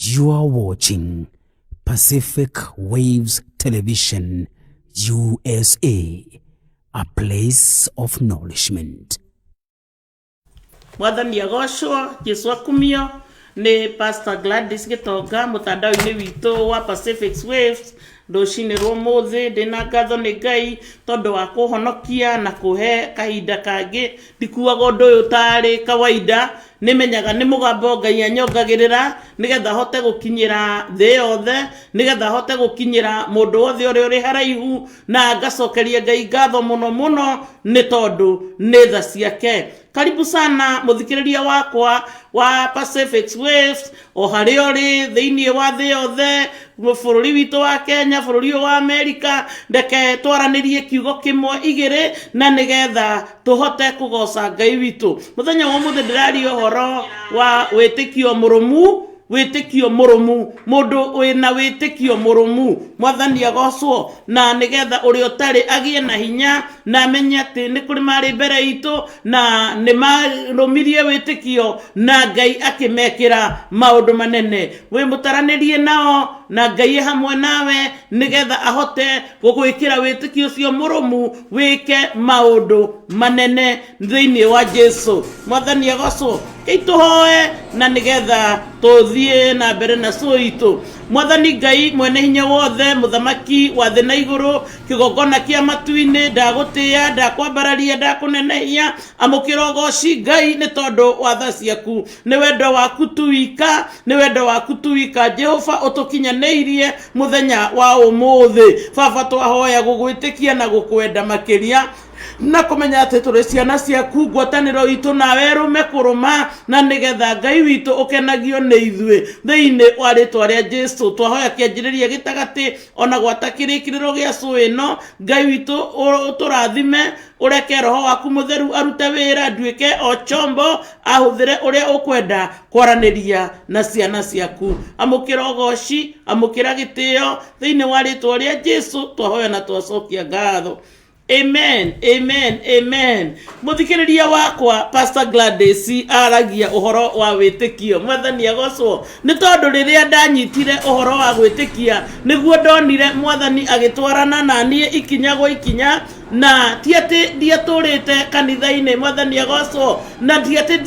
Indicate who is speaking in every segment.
Speaker 1: You are watching Pacific Waves Television, USA, a place of nourishment.
Speaker 2: Mwathani agocwo, Jesu akumio. Nĩ Pastor Gladys Gĩtonga mũtandao-inĩ witũ wa Pacific Waves rũcinĩ rwa ũmũthĩ. Ndĩna ngatho nĩ Ngai tondũ wa kũhonokia na kũhe kahinda kangĩ. Ndikuaga ũndũ ũyũ tarĩ kawaida, nĩmenyaga nĩ mũgambo Ngai anyongagĩrĩra nĩgetha hote gũkinyĩra thĩ yothe, nĩgetha hote gũkinyĩra mũndũ wothe ũrĩa ũrĩ haraihu, na ngacokeria Ngai ngatho mũno mũno nĩ tondũ nĩ tha ciake. Karibu sana mũthikĩrĩria wakwa wa Pacific Waves o harĩa ũrĩ thĩinĩ wa thĩ yothe, bũrũri witũ wa Kenya, bũrũri ũyũ wa Amerika. Reke twaranĩrie kiugo kĩmwe igĩrĩ na nĩgetha tũhote kũgoca Ngai witũ. Mũthenya wa ũmũthĩ ndĩraria ũhoro wa wĩtĩkio mũrũmu, wĩtĩkio mũrũmu, mũndũ wĩna wĩtĩkio mũrũmu. Mwathani agocwo, na nĩgetha ũrĩa ũtarĩ agĩe na hinya na amenye atĩ nĩ kũrĩ marĩ mbere itũ na nĩ marũmirie wĩtĩkio na Ngai akĩmekĩra maũndũ manene. Wĩ mũtaranĩrie nao na Ngai e hamwe nawe nĩgetha ahote gũgwĩkĩra wĩtĩkio ũcio mũrũmu wĩke maũndũ manene thĩinĩ wa Jesu. Mwathani agocwo. Kei tũhoe na nĩgetha tũthiĩ na mbere na cũũ itũ. Mwathani Ngai mwene hinya wothe, mũthamaki wa thĩ na igũrũ, kĩgongona kĩa matu-inĩ, ndagũtĩĩa, ndakwambararia, ndakũnenehia. Amũkĩra ũgoci Ngai nĩ tondũ wa tha ciaku, nĩ wendo waku tu wika, nĩ wendo waku tu wika Jehova ũtũkinyanĩirie mũthenya wa ũmũthĩ. Baba, twahoya gũgwĩtĩkia na gũkwenda makĩria na kũmenya atĩ tũrĩ ciana ciaku, ngwatanĩro itũ nawe ĩrũme kũrũma, na nĩgetha Ngai witũ ũkenagio nĩ ithuĩ. Thĩinĩ wa rĩtwa rĩa Jesu twahoya kĩanjĩrĩria gĩtagatĩ ona gwata kĩrĩkĩrĩro gĩa cũĩ ĩno. Ngai witũ ũtũrathime, ũreke roho waku mũtheru arute wĩra, nduĩke o chombo ahũthĩre ũrĩa ũkwenda kwaranĩria na ciana ciaku. Amũkĩra ũgoci, amũkĩra gĩtĩo, thĩinĩ wa rĩtwa rĩa Jesu twahoya na twacokia ngatho. Amen, amen, amen. Mũthikĩrĩria wakwa Pastor Gladys aragia ũhoro wa wĩtĩkio. Mwathani agocwo. Nĩ tondũ rĩrĩa ndanyitire ũhoro wa gwĩtĩkia nĩguo ndonire Mwathani agĩtwarana na niĩ ikinya gwa ikinya, na ti atĩ ndiatũrĩte kanitha-inĩ, Mwathani agocwo, na ti atĩ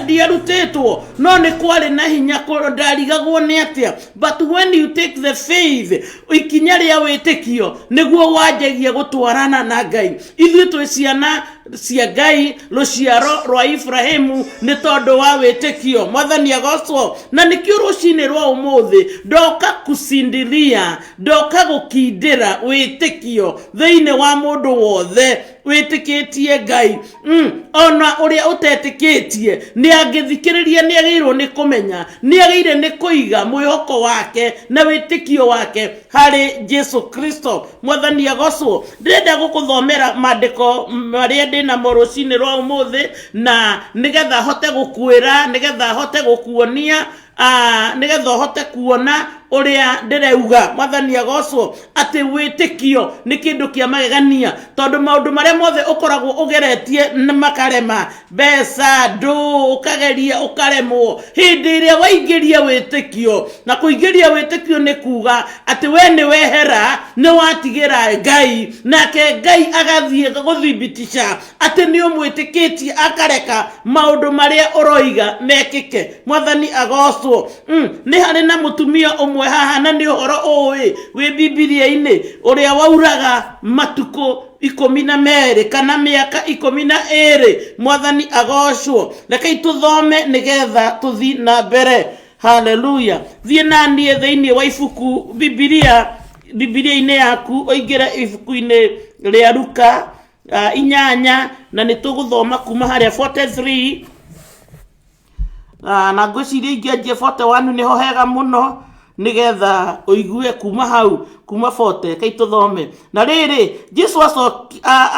Speaker 2: ndiarutĩtwo, no nĩ kwarĩ na hinya ndarigagwo nĩ atĩa. But when you take the faith, ikinya rĩa wĩtĩkio nĩguo wanjagia gũtwarana na Ngai. Ithuĩ twĩ ciana cia Ngai, rũciaro rwa Ibrahimu nĩ tondũ wa wĩtĩkio. Mwathani agocwo. Na nĩkĩo rũcinĩ rwa ũmũthĩ ndoka kusindiria, ndoka gũkindĩra wĩtĩkio thĩinĩ wa mũndũ wothe wĩtĩkĩtie Ngai. Ona ũrĩa ũtetĩkĩtie nĩ angĩthikĩrĩria, nĩ agĩrĩirwo nĩ kũmenya, nĩ agĩrĩire nĩ kũiga mwĩhoko wake na wĩtĩkio wake harĩ Jesu Kristo. Mwathani agocwo. Ndĩrenda gũkũthomera maandĩko marĩa ndĩnamo rũcinĩ rwa ũmũthĩ, na nĩgetha hote gũkwĩra, nĩgetha hote gũkuonia, nĩgetha ũhote kuona ũrĩa ndĩrauga. Mwathani agocwo. Atĩ wĩtĩkio nĩ kĩndũ kĩa magegania, tondũ maũndũ marĩa mothe ũkoragwo ũgeretie nĩ makarema, mbeca, ndũ, ũkageria ũkaremwo. Hĩndĩ ĩrĩa waingĩria wĩtĩkio, na kũingĩria wĩtĩkio nĩ kuga atĩ we nĩ wehera, nĩ watigĩra Ngai, nake Ngai agathiĩ gũthibitisha atĩ nĩ ũmwĩtĩkĩtie, akareka maũndũ marĩa ũroiga mekĩke. Mwathani agocwo. Nĩ harĩ na mũtumia ũmwe haha, na nĩ ũhoro ũĩ wĩ Bibilia-inĩ, ũrĩa wauraga matukũ 12 kana mĩaka 12. Mwathani agocwo. Rekei tũthome nĩgetha tũthiĩ na mbere. Haleluya. Thiĩ na niĩ thĩinĩ wa ibuku Bibilia, Bibilia-inĩ yaku ũingĩre ibuku-inĩ rĩa Luka 8, na nĩ tũgũthoma kuma harĩa 43. Na ngwĩciria ingĩanjia 41 nĩho hega mũno, nĩgetha ũigue kuma hau, kuma 40. Kai tũthome. Na rĩrĩ, Jesu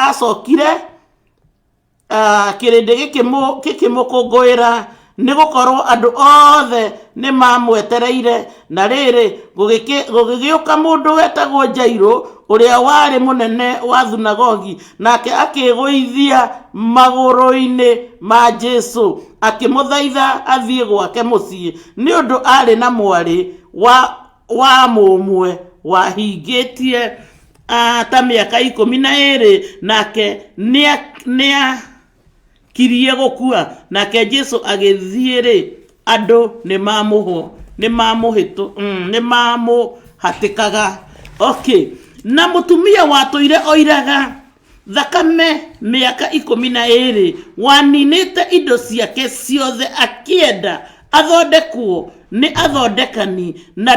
Speaker 2: acokire, kĩrĩndĩ gĩkĩmũkũngũĩra, nĩ gũkorwo andũ othe nĩ mamwetereire. Na rĩrĩ, gũgĩgĩũka mũndũ wetagwo Jairũ, Ũrĩa warĩ mũnene wa thunagogi, nake akĩĩgũithia magũrũ-inĩ ma Jesu, akĩmũthaitha athiĩ gwake mũciĩ, nĩ ũndũ aarĩ na mwarĩ wa mũmwe wahingĩtie ta mĩaka 12, nake nĩakirie gũkua. Nake Jesu agĩthiĩ-rĩ, andũ nĩmamũhatĩkaga. Okay. Na mũtumia watũire oiraga thakame mĩaka 12, waninĩte indo ciake ciothe akĩenda athondekwo nĩ athondekani, na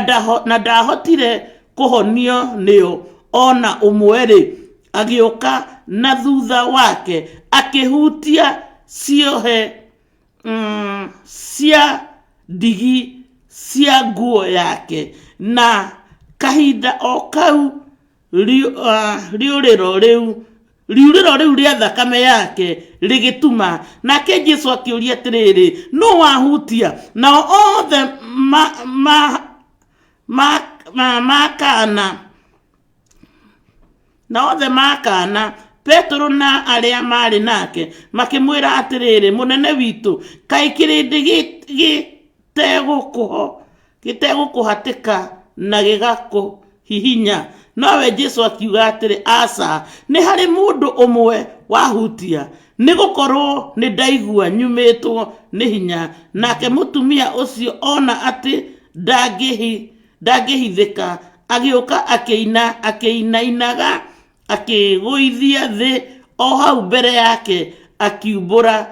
Speaker 2: ndahotire kũhonio nĩo ona ũmwe-rĩ, agĩũka na thutha wake akĩhutia ciohe cia ndigi cia nguo yake, na kahinda o kau riũrĩro rĩu rĩa thakame yake rĩgĩtuma. Nake Jesu akĩũria atĩrĩrĩ, nũ wahutia? Nao othe makana na othe makana. Petero na arĩa marĩ nake makĩmwĩra atĩrĩrĩ, mũnene witũ, kaĩ kĩrĩndĩ gĩtegũkũhatĩka na gĩgakũhihinya? Nowe Jesu akiuga atĩrĩ, aca, nĩ harĩ mũndũ ũmwe wahutia, nĩ gũkorwo nĩ ndaigua nyumĩtwo nĩ hinya. Nake mũtumia ũcio ona atĩ ndangĩhithĩka, agĩũka akĩinainaga, akĩĩgũithia thĩ o hau mbere yake, akiumbũra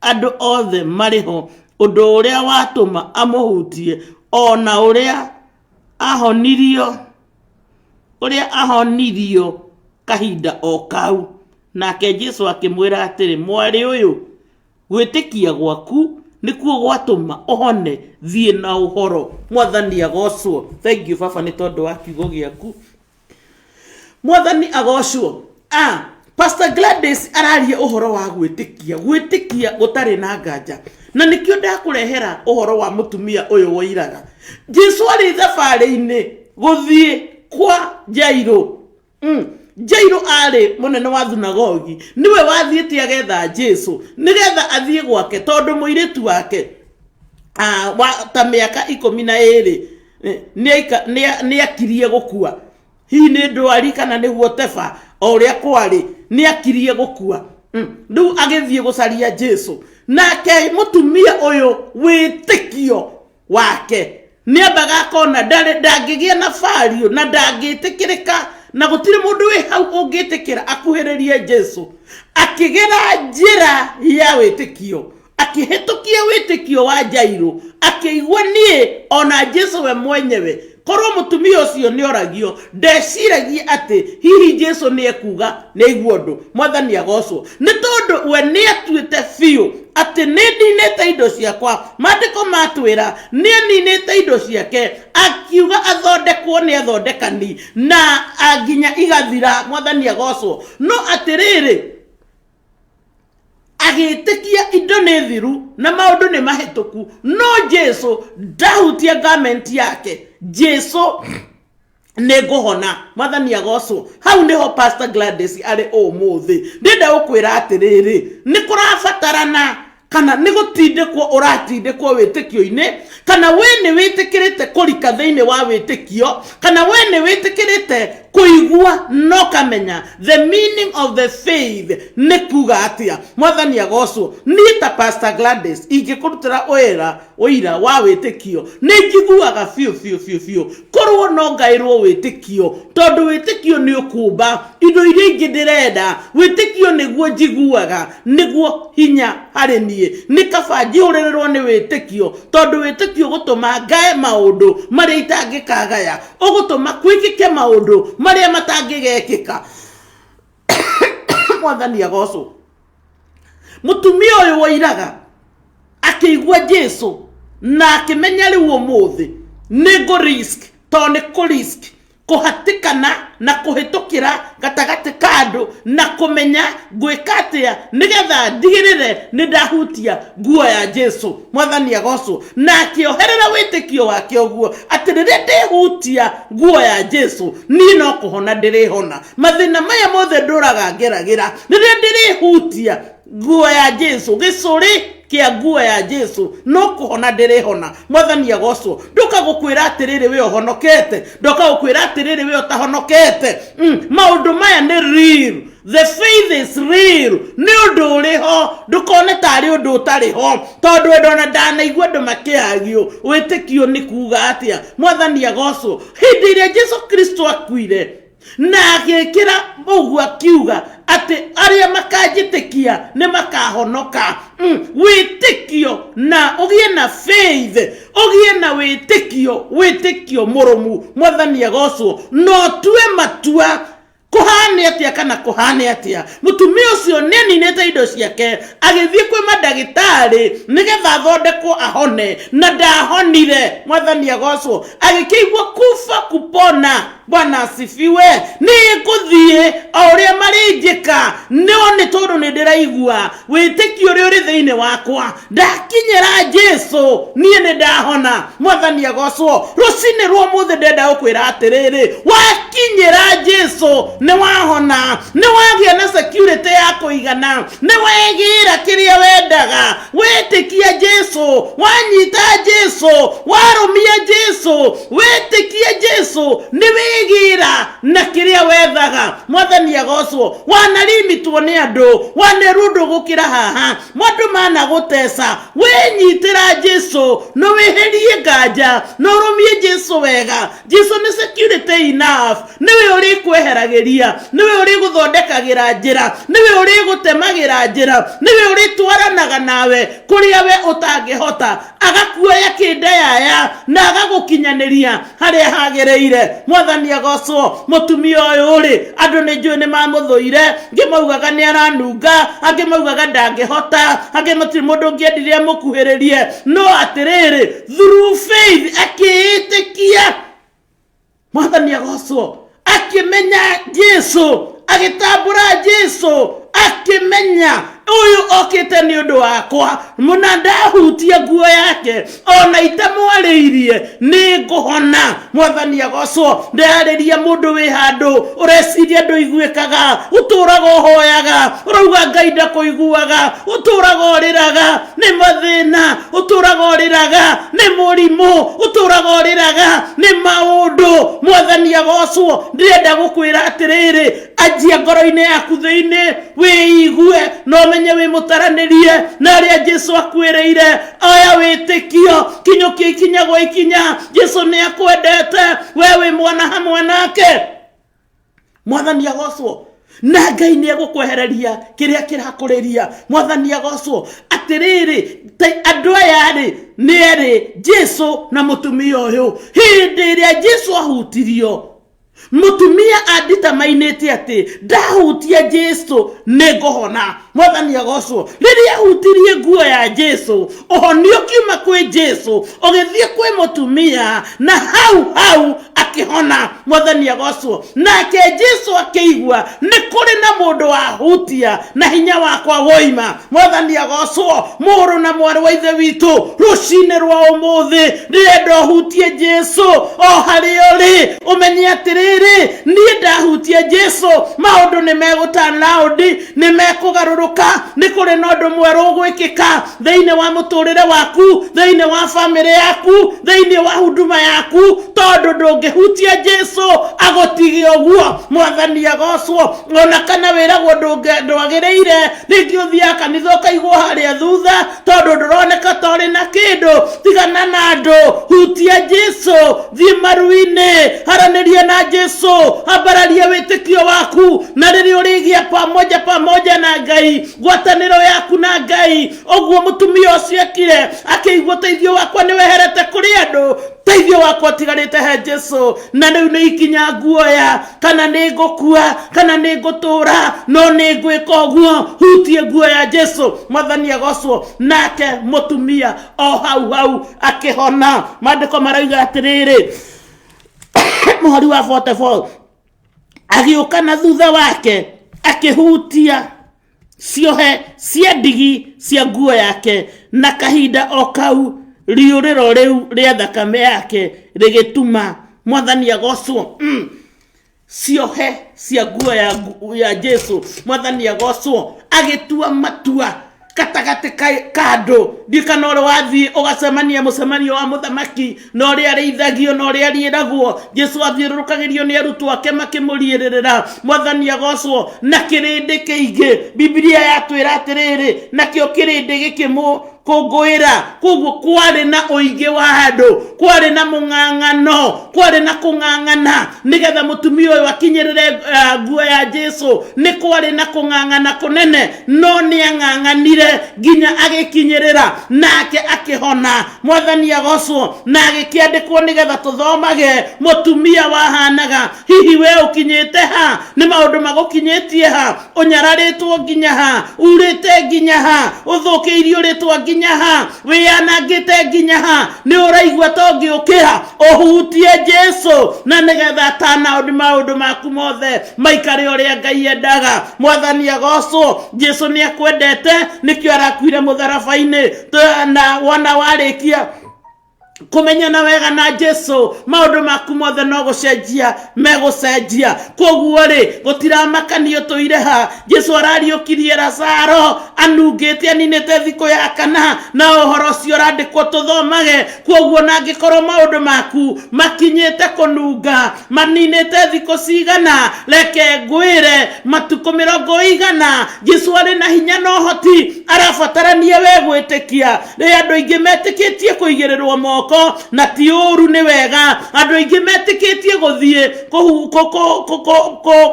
Speaker 2: andũ othe marĩ ho ũndũ ũrĩa watũma amũhutie, o na ũrĩa ahonirio kahinda o kau. Nake Jesu akĩmwĩra atĩrĩ, mwarĩ ũyũ, gwĩtĩkia gwaku nĩkuo gwatũma ũhone, thiĩ na ũhoro. Mwathani agocwo. Thank you baba nĩ tondũ wa kiugo gĩaku. Mwathani agocwo. Pastor Gladys araria ũhoro wa gwĩtĩkia, gwĩtĩkia gũtarĩ na nganja, na nĩkĩo ndakũrehera ũhoro wa mũtumia ũyũ woiraga. Jesu arĩ thabarĩ-inĩ gũthiĩ kwa Jairo. Jairo arĩ mũnene wa thunagogi, nĩwe wathiĩte agetha Jesu nĩgetha athiĩ gwake, tondũ mũirĩtu wake wa ta mĩaka 12 nĩakirie gũkua. Hihi nĩ ndwari kana nĩ whatever, o ũrĩa kwarĩ, nĩakirie gũkua. Rĩu agĩthiĩ gũcaria Jesu. Nake mũtumia ũyũ wĩtĩkio wake nĩambaga akona ndangĩgĩa na value na ndangĩtĩkĩrĩka, na gũtirĩ mũndũ wĩ hau ũngĩtĩkĩra akuhĩrĩrie Jesu. Akĩgera njĩra ya wĩtĩkio, akĩhĩtũkia wĩtĩkio wa Jairo, akĩigua niĩ ona Jesu we mwenyewe. Korwo mũtumia ũcio nĩoragio, ndeciragia atĩ hihi Jesu nĩekuga nĩaigua ũndũ. Mwathani agocwo, nĩ tondũ we nĩatuĩte biũ atĩ nĩ ninĩte indo ciakwa. Maandĩko matwĩra nĩaninĩte indo ciake, akiuga athondekwo nĩ athondekani na nginya igathira. Mwathani agocwo. No atĩrĩrĩ, agĩtĩkia indo nĩ thiru na maũndũ nĩ mahĩtũku, no Jesu ndahutia garment yake, Jesu nĩ ngũhona. Mwathani agocwo. Hau nĩho Pastor Gladys arĩ ũmũthĩ. Ndĩrenda gũkwĩra atĩrĩrĩ, nĩ kũrabatarana kana nĩ gũtindĩkwo ũratindĩkwo wĩtĩkio-inĩ, kana we nĩ wĩtĩkĩrĩte kũrika thĩinĩ wa wĩtĩkio, kana we nĩ wĩtĩkĩrĩte kũigua no kamenya the meaning of the faith nĩ kuga atĩa. Mwathani agocwo. Niĩ ta Pastor Gladys ingĩkũrutĩra ũira wa wĩtĩkio, nĩ njiguaga biũ biũ biũ biũ korwo no ngaĩrwo wĩtĩkio, tondũ wĩtĩkio nĩ ũkũmba indo iria ingĩ ndĩrenda. Wĩtĩkio nĩguo njiguaga nĩguo hinya harĩ niĩ. Nĩ kaba njihũrĩrĩrwo nĩ wĩtĩkio, tondũ wĩtĩkio ũgũtũma ngae maũndũ marĩa itangĩkagaya, ũgũtũma kwĩkĩke maũndũ marĩa matangĩgekĩka. Mwathani agocwo. Mũtumia ũyũ woiraga akĩigua Jesu na akĩmenya rĩu ũmũthĩ nĩ ngũ risk, tondũ nĩ kũ risk. Kũhatĩkana na kũhĩtũkĩra gatagatĩ ka andũ na kũmenya ngwĩka atĩa nĩgetha ndigĩrĩre nĩ ndahutia nguo ya Jesu. Mwathani agocwo. Na akĩoherera wĩtĩkio wake ũguo atĩ rĩrĩa ndĩhutia nguo ya Jesu, niĩ no kũhona ndĩrĩhona. Mathĩna maya mothe ndũraga ngeragĩra, rĩrĩa ndĩrĩhutia nguo ya Jesu, gĩcũrĩ kĩa nguo ya Jesu, no kũhona ndĩrĩhona. Mwathani agocwo. Ndoka gũkwĩra atĩrĩrĩ we ũhonokete, ndoka gũkwĩra atĩrĩrĩ we ũtahonokete. Maũndũ maya nĩ real. The faith is real. Nĩ ũndũ ũrĩ ho, ndũkone tarĩ ũndũ ũtarĩ ho, tondũ andũ ona ndanaigua andũ makĩagio wĩtĩkio nĩ kuga atĩa. Mwathani agocwo. Hĩndĩ ĩrĩa Jesu Kristo akuire na agĩkĩra ũguo akiuga atĩ arĩa makanjĩtĩkia nĩ makahonoka. Wĩtĩkio na ũgĩe na faith, ũgĩe na wĩtĩkio, wĩtĩkio mũrũmu. Mwathani agocwo. Na ũtue matua kũhane atĩa kana kũhane atĩa. Mũtumia ũcio nĩ aninĩte indo ciake, agĩthiĩ kwĩ mandagĩtarĩ nĩgetha athondekwo ahone, na ndahonire. Mwathani agocwo. Agĩkĩigua kufa kupona. Bwana asifiwe. Nĩ ngũthiĩ o ũrĩa marĩnjĩka, no nĩ tondũ nĩ ndĩraigua wĩtĩkio ũrĩa ũrĩ thĩinĩ wakwa. Ndakinyĩra Jesu, niĩ nĩ ndahona. Mwathani agocwo. Rũcinĩ rwa ũmũthĩ ndĩrenda gũkwĩra atĩrĩrĩ, wakinyĩra Jesu nĩ wahona, nĩ wagĩa na security ya kũigana, nĩ wegĩra kĩrĩa wendaga. Wetĩkia Jesu, wanyita Jesu, warũmia Jesu, wetĩkia Jesu, nĩ wĩgĩra na kĩrĩa wethaga. Mwathani agocwo. Wanarimitwo nĩ andũ, wanerwo ndũgũkĩra haha, mandũ managũteca, wenyitĩra Jesu, no wĩherie nganja, no ũrũmie Jesu wega. Jesu nĩ security enough. Nĩwe ũrĩkweheragĩria, nĩwe ũrĩgũthondekagĩra njĩra, nĩwe ũrĩgũtemagĩra njĩra, nĩwe ũrĩtwaranaga nawe kũrĩa we ũtangĩhota, agakuoya kĩndayaya na agagũkinyanĩria harĩa hagĩrĩire. Mwathani agocwo. Mũtumia ũyũ rĩ, andũ nĩ njũĩ nĩ mamũthũire, angĩ maugaga nĩ aranunga, angĩ maugaga ndangĩhota, angĩ matirĩ mũndũ ũngĩendire amũkuhĩrĩrie, no atĩrĩrĩ, through faith akĩĩtĩkia. Mwathani agocwo. Akĩmenya Jesu, agĩtambũra Jesu, akĩmenya ũyũ okĩte nĩ ũndũ wakwa, mũna ndahutia nguo yake ona itamwarĩirie nĩ ngũhona. Mwathani agocwo. Ndĩrarĩria mũndũ wĩ handũ ũreciria ndũiguĩkaga, ũtũraga ũhoyaga, ũrauga Ngai ndakũiguaga, ũtũraga ũrĩraga nĩ mathĩna, ũtũraga ũrĩraga nĩ mũrimũ, ũtũraga ũrĩraga nĩ maũndũ. Mwathani agocwo. Ndĩrenda gũkwĩra atĩrĩrĩ, anjia ngoro-inĩ yaku thĩinĩ, wĩigue na ũmenye wĩ mũtaranĩrie na arĩa Jesu akwĩrĩire. Oya wĩtĩkio, kinyũkia ikinya gwa ikinya. Jesu nĩ akwendete, we wĩ mwana hamwe nake. Mwathani agocwo. Na Ngai nĩ egũkwehereria kĩrĩa kĩrakũrĩria. Mwathani agocwo. Atĩrĩrĩ, andũ aya rĩ nĩ erĩ, Jesu na mũtumia ũyũ. Hĩndĩ ĩrĩa Jesu ahutirio, mũtumia anditamainĩte atĩ ndahutia Jesu nĩ ngũhona. Mwathani agocwo. Rĩrĩa ahutirie nguo ya Jesu, ũhonio ũkiuma kwĩ Jesu ũgĩthiĩ kwĩ mũtumia, na hau hau akĩhona. Mwathani agocwo. Nake Jesu akĩigua nĩ kũrĩ na mũndũ wahutia na hinya wakwa woima. Mwathani agocwo. Mũrũ na mwarĩ wa ithe witũ, rũcinĩ rwa ũmũthĩ ndĩrenda ũhutie Jesu o harĩa ũrĩ, ũmenye atĩrĩrĩ, niĩ ndahutia Jesu maũndũ nĩ megũturn round, nĩ mekũgarũrũka, nĩ kũrĩ na ũndũ mwerũ ũgwĩkĩka thĩinĩ wa mũtũrĩre waku, thĩinĩ wa bamĩrĩ yaku, thĩinĩ wa huduma yaku, tondũ ndũngĩhutia Jesu agũtige ũguo. Mwathani agocwo. Ona kana wĩragwo ndwagĩrĩire, rĩngĩ ũthiaga kanitha ũkaigwo harĩa thutha tondũ ndũroneka ta ũrĩ na kĩndũ. Tigana na andũ, hutia Jesu, thiĩ maru-inĩ, aranĩria na Jesu, ambararia wĩtĩkio waku, na rĩrĩa ũrĩgĩa pamoja pamoja na Ngai, ngwatanĩro yaku na Ngai. Ũguo mũtumia ũcio ekire, akĩigua ũteithio wakwa nĩ weherete kũrĩ andũ, teithio wakwa ũtigarĩte he Jesu, na rĩu nĩ ikinya nguoya, kana nĩ ngũkua kana nĩ ngũtũra, no nĩ ngwĩka ũguo, hutie nguo ya Jesu. Mwathani agocwo. Nake mũtumia o hau hau akĩhona. Maandĩko marauga atĩrĩrĩ, Mũhari wa 44, agĩũka na thutha wake akĩhutia ciohe cia ndigi cia nguo yake, na kahinda o kau riũrĩro rĩu rĩa thakame yake rĩgĩtuma. Mwathani agocwo. Ciohe cia nguo ya Jesu. Mwathani agocwo. Agĩtua matua gatagatĩ ka andũ. Ndiũ kana ũrĩ wathiĩ ũgacemania mũcemanio wa mũthamaki na ũrĩa arĩithagio na ũrĩa ariĩragwo. Jesu athiũrũrũkagĩrio nĩ arutwo ake makĩmũriĩrĩrĩra. Mwathani agocwo. Na kĩrĩndĩ kĩingĩ, Bibilia yatwĩra atĩrĩrĩ, nakĩo kĩrĩndĩ gĩkĩmũ kũngũĩra. Koguo kwarĩ na ũingĩ wa andũ, kwarĩ na mũng'ang'ano, kwarĩ na kũng'ang'ana nĩgetha mũtumia ũyũ akinyĩrĩre nguo ya Jesu. Nĩ kwarĩ na kũng'ang'ana kũnene, no nĩ ang'ang'anire nginya agĩkinyĩrĩra, nake akĩhona. Mwathani agocwo. Na agĩkĩandĩkwo nĩgetha tũthomage mũtumia wahanaga. Hihi we ũkinyĩte ha? Nĩ maũndũ magũkinyĩtie ha? Ũnyararĩtwo nginya ha? Urĩte nginya ha? Ũthũkĩirio rĩtwa nginya ha? Wĩyanangĩte nginya ha? Nĩ ũraigua ta ũngĩũkĩra ũhutie Jesu na nĩgetha atanaũndĩ maũndũ maku mothe maikare ũrĩa Ngai endaga? Mwathani agocwo. Jesu nĩ akwendete, nĩkĩo arakuire mũtharaba-inĩ. Na wona warĩkia kũmenyana wega na Jesu, maũndũ maku mothe no gũcenjia megũcenjia. Koguo rĩ, gũtiramakanio tũire ha. Jesu arariũkirie Lazaro anungĩte aninĩte thikũ ya kana, na ũhoro ũcio ũrandĩkwo tũthomage. Koguo na angĩkorwo maũndũ maku makinyĩte kũnunga, maninĩte thikũ cigana, reke ngwĩre, matukũ mĩrongo igana, Jesu arĩ na hinya na ũhoti, arabatarania we gwĩtĩkia. Rĩ andũ aingĩ metĩkĩtie kũigĩrĩrwo moko, na ti ũru, nĩ wega. Andũ aingĩ metĩkĩtie gũthiĩ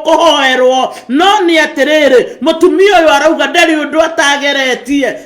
Speaker 2: kũhoerwo, no nĩ atĩrĩrĩ, mũtumia ũyũ arauga ndarĩ ũndũ atageretie.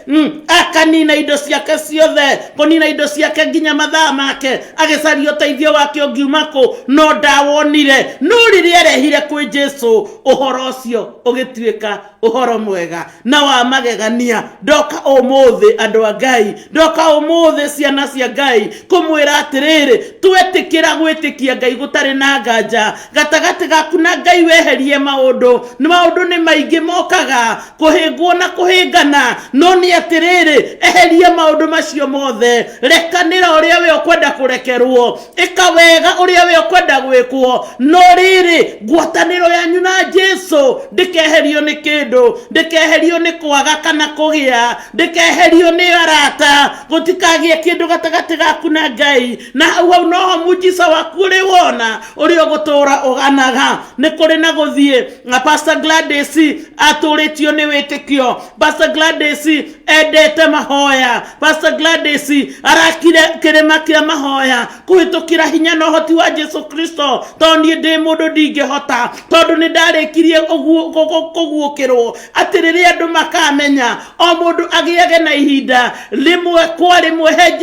Speaker 2: Akanina indo ciake ciothe, kũnina indo ciake nginya mathaa make, agĩcaria ũteithio wake ũngiuma kũ, no ndawonire. No rĩrĩa arehire kwĩ Jesu, ũhoro ũcio ũgĩtuĩka ũhoro mwega na wa magegania. Ndoka ũmũthĩ, andũ a Ngai, ndoka ũmũthĩ, ciana cia Ngai, kũmwĩra atĩrĩrĩ, twetĩkĩra gwĩtĩkia Ngai gũtarĩ na nganja, gatagatĩ gaku na Ngai weherie maũndũ. Nĩ maũndũ nĩ maingĩ mokaga kũhĩngwo na kũhĩngana, no nĩ atĩrĩrĩ, eheria maũndũ macio mothe, rekanĩra ũrĩa we ũkwenda kũrekerwo, ĩka wega ũrĩa we ũkwenda gwĩkwo. No rĩrĩ, ngwatanĩro yanyu na Jesu ndĩkeherio nĩ kĩndũ, ndĩkeherio nĩ kwaga kana kũgĩa, ndĩkeherio nĩ arata. Gũtikagĩe kĩndũ gatagatĩ gaku na Ngai, na hau hau noho mujica waku ũrĩ wona ũrĩa ũgũtũra ũganaga. Nĩ kũrĩ na gũthiĩ na Pastor Gladys atũrĩtio nĩ wĩtĩkio. Pastor Gladys endete mahoya. Pastor Gladys arakire kĩrĩma kĩa mahoya kũhĩtũkĩra hinya na ũhoti wa Jesu Kristo, tondũ niĩ ndĩ mũndũ ndingĩhota, tondũ nĩ ndarĩkirie kũguũkĩrwo atĩ rĩrĩa andũ makamenya o mũndũ agĩage na ihinda rĩmwe kwa rĩmwe he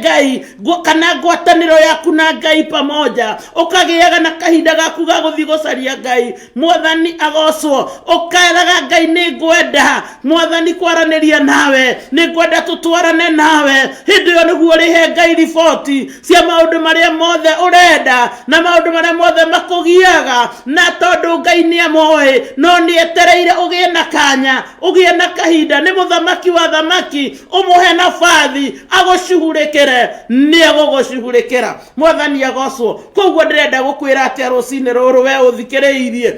Speaker 2: Ngai, kana ngwatanĩro yaku na Ngai pamoja, ũkagĩaga na kahinda gaku ga gũthiĩ gũcaria Ngai. Mwathani agocwo. Ũkeraga Ngai, nĩ ngwenda, Mwathani, kwaranĩria nawe, nĩ ngwenda tũtwarane nawe. Hĩndĩ ĩyo nĩguo ũrĩhe Ngai riboti cia maũndũ marĩa mothe ũrenda na maũndũ marĩa mothe makũgiaga, na tondũ Ngai nĩ amoĩ, no nĩ etereire ũgĩe na kanya, ũgĩe na kahinda. Nĩ mũthamaki wa thamaki, ũmũhe nabathi agũcuhurĩkĩre, nĩ egũgũcuhurĩkĩra. Mwathani agocwo. Koguo ndĩrenda gũkwĩra atĩa rũcinĩ rũrũ, we ũthikĩrĩirie,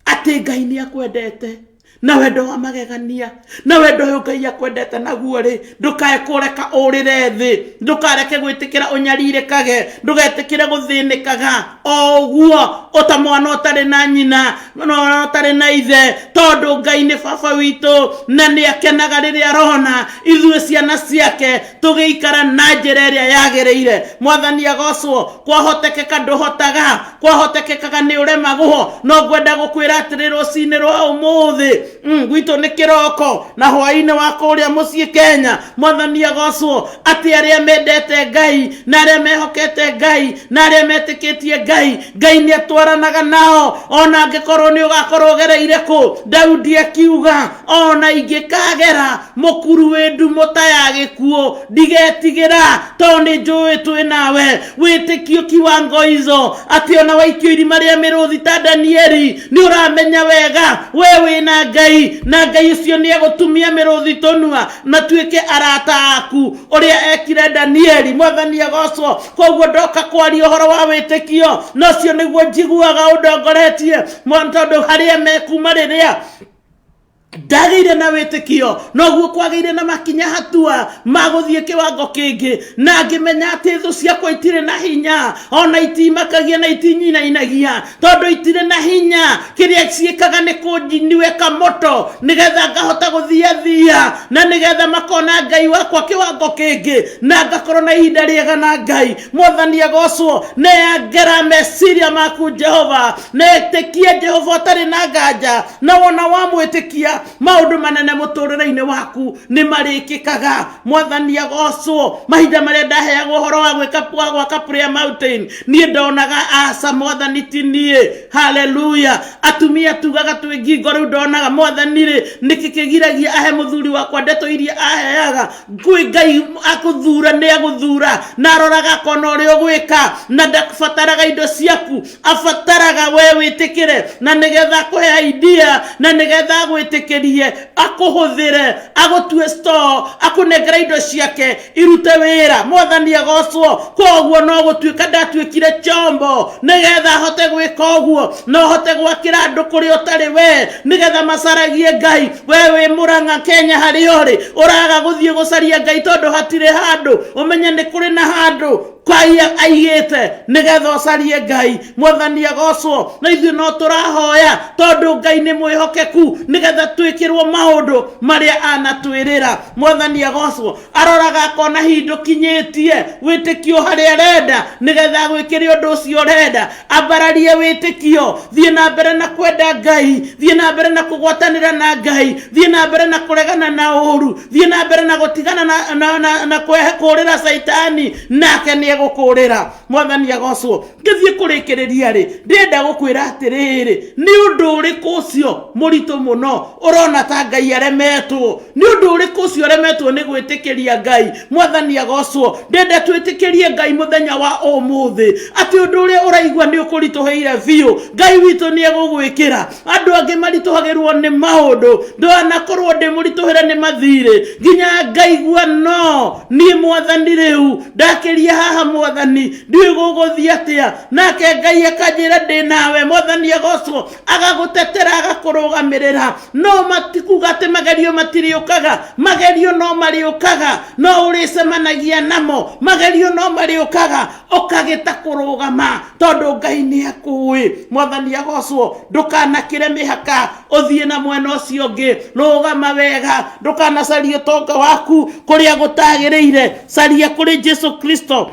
Speaker 2: atĩ Ngai nĩ akwendete na wendo wa magegania. Na wendo ũyũ Ngai akwendete naguo rĩ, ndũkae kũreka ũrĩre thĩ, ndũkareke gwĩtĩkĩra ũnyarirĩkage, ndũgetĩkĩre gũthĩnĩkaga o ũguo ũta mwana ũtarĩ na nyina, mwana ũtarĩ na ithe, tondũ Ngai nĩ baba witũ na nĩ akenaga rĩrĩa arona ithuĩ ciana ciake tũgĩikara na njĩra ĩrĩa yagĩrĩire. Mwathani agocwo. Kwahotekeka ndũhotaga, kwahotekekaga nĩ ũremagwo, no ngwenda gũkwĩra atĩrĩ rũcinĩ rwa ũmũthĩ, Gwitũ nĩ kĩroko na hwaĩ-inĩ wa kũrĩa mũciĩ Kenya. Mwathani agocwo atĩ arĩa mendete Ngai na arĩa mehokete Ngai na arĩa metĩkĩtie Ngai, Ngai nĩ atwaranaga nao ona angĩkorwo nĩ ũgakorwo ũgereire kũ. Daudi akiuga ona ingĩkagera mũkuru wĩ ndumũ ta ya gĩkuũ ndigetigĩra, tondũ nĩ njũĩ twĩ nawe. Wĩtĩkio kiwango izo atĩ ona waikio irima rĩa mĩrũthi ta Danieli, nĩ ũramenya wega we wĩna Ngai, na Ngai ũcio nĩ egũtumia mĩrũthi tũnua matuĩke arata aku, ũrĩa ekire Danieli. Mwathani agocwo. Koguo ndoka kwaria ũhoro wa wĩtĩkio, na ũcio nĩguo njiguaga ũndongoretie, tondũ harĩa mekuma rĩrĩa ndagĩire na wĩtĩkio, noguo kwagĩire na makinya hatua ma gũthiĩ kĩwango kĩngĩ, na ngĩmenya atĩ thũ ciakwa itirĩ na hinya, ona itimakagia na itinyinainagia, tondũ itirĩ na hinya. Kĩrĩa ciĩkaga nĩ kũnjiniweka moto nĩgetha ngahota gũthiathia, na nĩgetha makona Ngai wakwa kĩwango kĩngĩ, na ngakorwo na ihinda rĩega na Ngai. Mwathani agocwo. Nengera meciria maku Jehova, netĩkie Jehova ũtarĩ na nganja, na wona wamwĩtĩkia maũndũ manene mũtũrĩre-inĩ waku nĩ marĩkĩkaga. Mwathani agocwo. Mahinda marĩa ndaheagwo ũhoro wa gwĩka wa gwaka Prayer Mountain, niĩ ndonaga aca, Mwathani ti niĩ. Haleluya. Atumia tugaga twĩ ngingo, rĩu ndonaga Mwathani rĩ, nĩkĩ kĩgiragia ahe mũthuri wakwa ndeto iria aheaga? Kwĩ Ngai akũthura, nĩ agũthura, na aroraga akona ũrĩa ũgwĩka, na ndabataraga indo ciaku, abataraga we wĩtĩkĩre, na nĩgetha akũhe idea, na nĩgetha agwĩtĩkĩrie, akũhũthĩre, agũtue store, akũnengere indo ciake irute wĩra. Mwathani agocwo. Koguo no gũtuĩka ndatuĩkire chombo nĩgetha ahote gwĩka ũguo, no hote gwakĩra andũ kũrĩa ũtarĩ we, nĩgetha macaragie Ngai. We wĩ Mũrang'a Kenya harĩa ũrĩ, ũraga gũthiĩ gũcaria Ngai tondũ hatirĩ handũ, ũmenye nĩ kũrĩ na handũ Ngai aigĩte nĩgetha ũcarie Ngai. Mwathani agocwo. Na ithuĩ no tũrahoya tondũ Ngai nĩ mwĩhokeku, nĩgetha twĩkĩrwo maũndũ marĩa anatwĩrĩra. Mwathani agocwo. Aroraga akona hihi ndũkinyĩtie wĩtĩkio harĩa arenda, nĩgetha agwĩkĩre ũndũ ũcio ũrenda. Ambararie wĩtĩkio, thiĩ na mbere na kwenda Ngai, thiĩ na mbere na kũgwatanĩra na Ngai, thiĩ na mbere na kũregana na ũru, thiĩ na mbere na gũtigana na kũũrĩra Caitani, nake nĩ egũkũũrĩra. Mwathani agocwo. Ngĩthiĩ kũrĩkĩrĩria rĩ, ndĩrenda gũkwĩra atĩrĩrĩ, nĩ ũndũ ũrĩkũ ũcio mũritũ mũno ũrona ta Ngai aremetwo? Nĩ ũndũ ũrĩkũ ũcio ũremetwo nĩ gwĩtĩkĩria Ngai? Mwathani agocwo. Ndĩrenda twĩtĩkĩrie Ngai mũthenya wa ũmũthĩ, atĩ ũndũ ũrĩa ũraigua nĩ ũkũritũhĩire biũ, Ngai witũ nĩ egũgwĩkĩra. Andũ angĩ maritũhagĩrwo nĩ maũndũ, ndanakorwo ndĩ mũritũhĩre nĩ mathirĩ, nginya ngaigua no niĩ Mwathani rĩu ndakĩria haha, Mwathani ndiũĩ gũgũthiĩ atĩa, nake Ngai akanjĩra ndĩ nawe. Mwathani agocwo. Agagũtetera, agakũrũgamĩrĩra. No matikuga atĩ magerio matirĩũkaga, magerio no marĩũkaga, no ũrĩcemanagia namo, magerio no marĩũkaga, ũkagĩta kũrũgama tondũ Ngai nĩ akũĩ. Mwathani agocwo. Ndũkanakĩre mĩhaka ũthiĩ na mwena ũcio ũngĩ, rũgama wega, ndũkanacarie ũtonga waku kũrĩa gũtagĩrĩire, caria kũrĩ Jesu Kristo,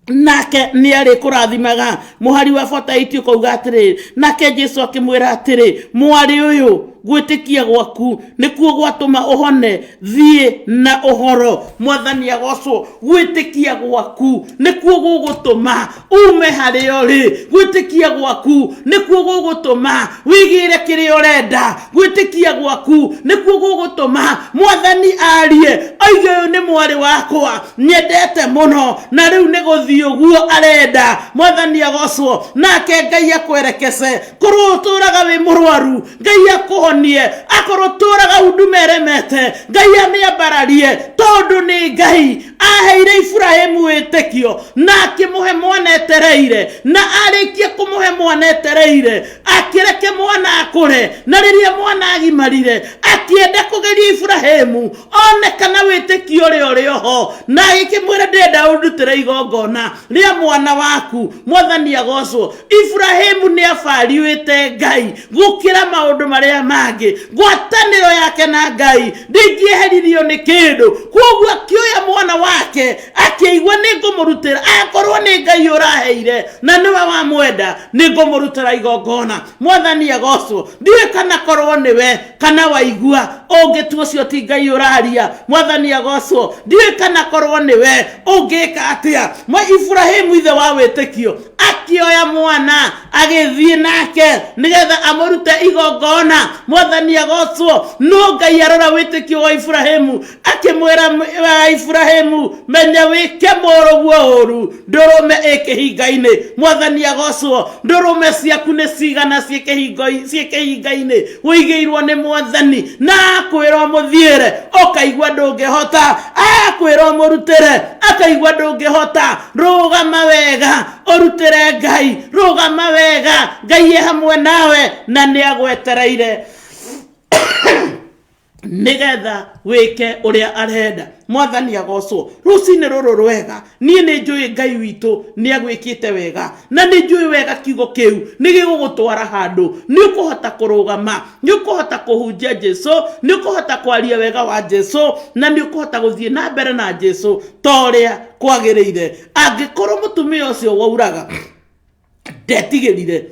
Speaker 2: nake nĩ arĩkũrathimaga. Mũhari wa 48 ũkauga atĩrĩ, nake Jesu akĩmwĩra atĩrĩ, mwarĩ ũyũ, gwĩtĩkia gwaku nĩkuo gwatũma ũhone, thiĩ na ũhoro. Mwathani agocwo. Gwĩtĩkia gwaku nĩkuo gũgũtũma ume harĩa ũrĩ, gwĩtĩkia gwaku nĩkuo gũgũtũma wĩgĩre kĩrĩa ũrenda, gwĩtĩkia gwaku nĩkuo gũgũtũma Mwathani arie oige, ũyũ nĩ mwarĩ wakwa nyendete mũno, na rĩu nĩ gũthiĩ ũguo arenda. Mwathani agocwo. Nake Ngai akwerekece. Korwo ũtũraga wĩ mũrwaru, Ngai akũhonie. Akorwo ũtũraga undumeremete, Ngai amĩambararie, tondũ nĩ Ngai aheire Iburahĩmu wĩtĩkio na akĩmũhe mwana etereire, na arĩkia kũmũhe mwana etereire, akĩreke mwana akũre, na rĩrĩa mwana agimarire akĩenda kũgeria Iburahĩmu one kana wĩtĩkio ũrĩa ũrĩ oho, na agĩkĩmwĩra, ndĩrenda ũndutĩre igongona rĩa mwana waku. Mwathani agocwo. Iburahĩmu nĩ abariũĩte Ngai gũkĩra maũndũ marĩa mangĩ. Ngwatanĩro yake na Ngai ndĩngĩeheririo nĩ kĩndũ, koguo akĩoya mwana wake. Wake akĩigua nĩ ngũmũrutĩra, akorwo nĩ Ngai ũraheire na nĩwe wamwenda, nĩ ngũmũrutĩra igongona. Mwathani agocwo. Ndiũĩ kana korwo nĩwe kana waigua ũngĩtua ũcio ti Ngai ũraria. Mwathani agocwo. Ndiũĩ kana korwo nĩwe ũngĩka atĩa. Mwa Iburahimu ithe wa wĩtĩkio akĩoya mwana agĩthiĩ nake nĩgetha amũrute igongona. Mwathani agocwo. No Ngai arora wĩtĩkio wa Iburahimu akĩmwĩra, Iburahimu, menya wĩke mũrũguo ũru, ndũrũme ĩ kĩhinga-inĩ. Mwathani agocwo. Ndũrũme ciaku nĩ cigana ciĩ kĩhinga-inĩ wĩigĩirwo nĩ Mwathani, na akwĩra ũmũthiĩre ũkaigua ndũngĩhota, akwĩra ũmũrutĩre akaigua ndũngĩhota. Rũgama wega ũrutĩre Ngai, rũgama wega, Ngai e hamwe nawe na nĩ agwetereire nigetha wike uria arenda. Mwathani agocwo. Rucinĩ rũrũ rwega, niĩ nĩ njũĩ Ngai witũ nĩ agwĩkĩte wega, na nĩ njũĩ wega kiugo kĩu nĩ gĩgũgũtwara handũ. Nĩ ũkũhota kũrũgama, nĩ ũkũhota kũhunjia Jesu, nĩ ũkũhota kwaria wega wa Jesu, na nĩ ũkũhota gũthiĩ na mbere na Jesu ta ũrĩa kwagĩrĩire. Angĩkorwo mũtumia ũcio wauraga ndetigĩrire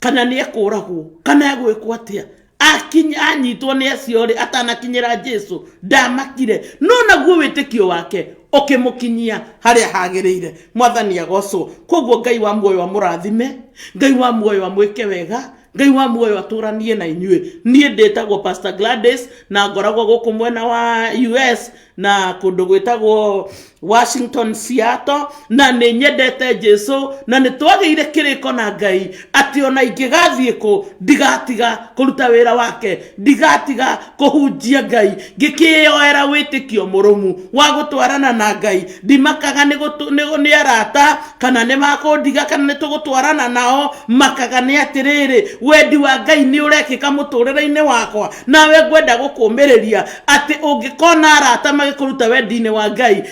Speaker 2: kana nĩ ekũragwo kana egwĩkwo atĩa, akinya anyitwo nĩ acio rĩ, atanakinyĩra Jesu ndamakire, no naguo wĩtĩkio wake ũkĩmũkinyia harĩa hagĩrĩire. Mwathani agocwo. Koguo Ngai wa muoyo amũrathime, Ngai wa muoyo amwĩke wega, Ngai wa muoyo atũranie na inyuĩ. Niĩ ndĩtagwo Pastor Gladys na ngoragwo gũkũ mwena wa US na kũndũ gwĩtagwo Washington, Seattle, na nĩ nyendete Jesu na nĩ twagĩire kĩrĩko na Ngai atĩ ona ingĩgathiĩ kũ ndigatiga kũruta wĩra wake, ndigatiga kũhunjia Ngai, ngĩkĩyoera wĩtĩkio mũrũmu wa gũtwarana na Ngai. Ndimakaga nĩ arata kana nĩ makũndiga kana nĩ tũgũtwarana nao, makaga nĩ atĩrĩrĩ, wendi wa Ngai nĩ ũrekĩka mũtũrĩre-inĩ wakwa. Nawe ngwenda gũkũmĩrĩria atĩ ũngĩkona arata magĩkũruta wendi-inĩ wa Ngai,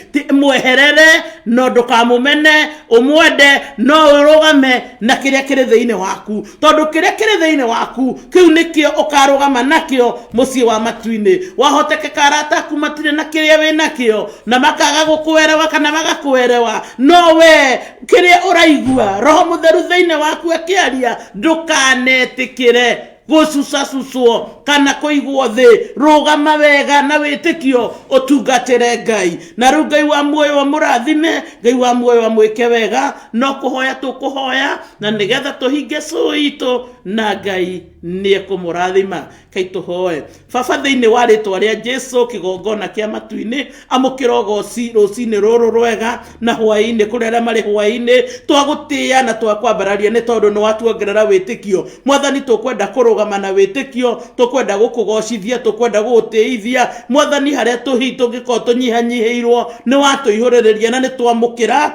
Speaker 2: mweherere, no ndũkamũmene, ũmwende, no ũrũgame na kĩrĩa kĩrĩ thĩinĩ waku, tondũ kĩrĩa kĩrĩ thĩinĩ waku kĩu nĩkĩo ũkarũgama nakĩo mũciĩ wa matu-inĩ. Wahotekeka arata aku matirĩ na kĩrĩa wĩ nakĩo na makaga gũkwerewa kana magakwerewa, no we kĩrĩa ũraigua Roho Mũtheru thĩinĩ waku akĩaria, ndũkanetĩkĩre gũcucacucwo kana kũigwo thĩ. Rũgama wega na wĩtĩkio ũtungatĩre Ngai. Na rĩu Ngai wa muoyo amũrathime, Ngai wa muoyo amwĩke wega. No kũhoya tũkũhoya na nĩgetha tũhinge cũũ itũ, na Ngai nĩ ekũmũrathima. Kai tũhoe. Baba, thĩinĩ wa rĩtwa rĩa Jesu, kĩgongona kĩa matu-inĩ, amũkĩra ũgoci rũcinĩ rũrũ rwega na hwaĩ-inĩ, kũrĩ arĩa marĩ hwaĩ-inĩ, twagũtĩĩa na twakwambararia nĩ tondũ nĩ watuongerera wĩtĩkio. Mwathani, tũkwenda kũrũgama na wĩtĩkio, tũkwenda gũkũgocithia, tũkwenda gũgũtĩithia. Mwathani, harĩa tũhi tũngĩkorwo tũnyihanyihĩirwo, nĩ watũihũrĩrĩria na nĩ twamũkĩra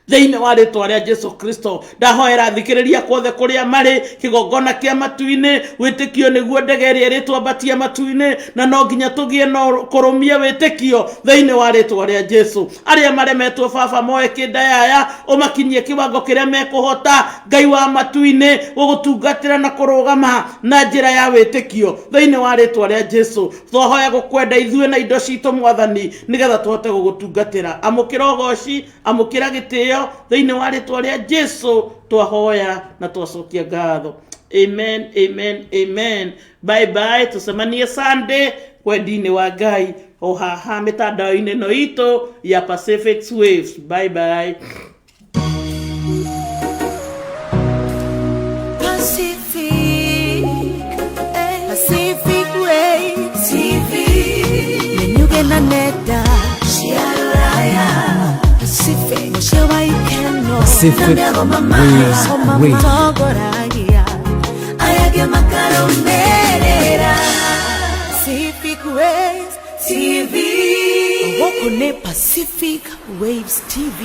Speaker 2: thĩinĩ wa rĩtwa rĩa Jesu Kristo. Ndahoera thikĩrĩria kuothe kũrĩa marĩ, kĩgongona kĩa matu-inĩ, wĩtĩkio nĩguo ndege ĩrĩa ĩrĩtwambatia matu-inĩ, na no nginya tũgĩe na kũrũmia wĩtĩkio thĩinĩ wa rĩtwa rĩa Jesu. Arĩa maremetwo, Baba, moe kĩndayaya ũmakinyie kĩwango kĩrĩa mekũhota, Ngai wa matu-inĩ, gũgũtungatĩra na kũrũgama na njĩra ya wĩtĩkio thĩinĩ wa rĩtwa rĩa Jesu. Twahoya gũkwenda ithuĩ na indo citũ, Mwathani, nĩgetha tũhote gũgũtungatĩra. Amũkĩra ũgoci, amũkĩra gĩtĩo thĩinĩ wa rĩtwa rĩa Jesu twahoya na twacokia ngatho. Amen, amen, amen. Bye bye, tũcemanie Sunday wendi-inĩ wa Ngai o haha mĩtandao-inĩ ĩno itũ ya Pacific Waves. Bye bye.
Speaker 3: Pacific, Pacific Waves TV. Menyuge na nenda cia rũraya. Pacific, mũciĩ wa ikeno.
Speaker 1: Pacific Waves Radio.
Speaker 3: Matongoragia aya angĩ makarũmĩrĩra. Pacific Waves TV. Gũkũ nĩ Pacific Waves TV.